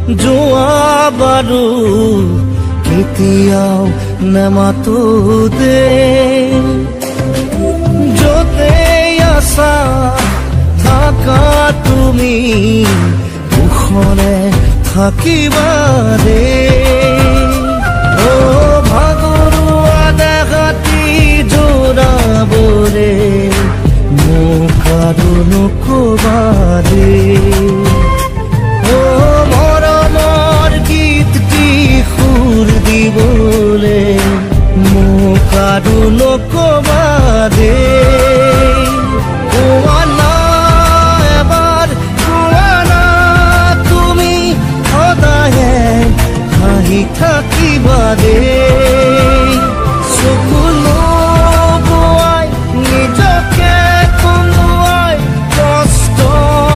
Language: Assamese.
যোৱা বাৰু, কেতিয়াও নেমাতো দে। য'তেই আছা থাকা তুমি, কুশলে থাকিবা দে। অ ভাগৰুৱা দেহাটি জোৰাবৰে মোক আৰু নকবা দে। অ মৰমৰ গীতটি সুৰ দিবলে মোক আৰু নকবা দে। কোৱা না, এবাৰ কোৱা না, তুমি সদায়ে হাঁহি থাকিবা দে।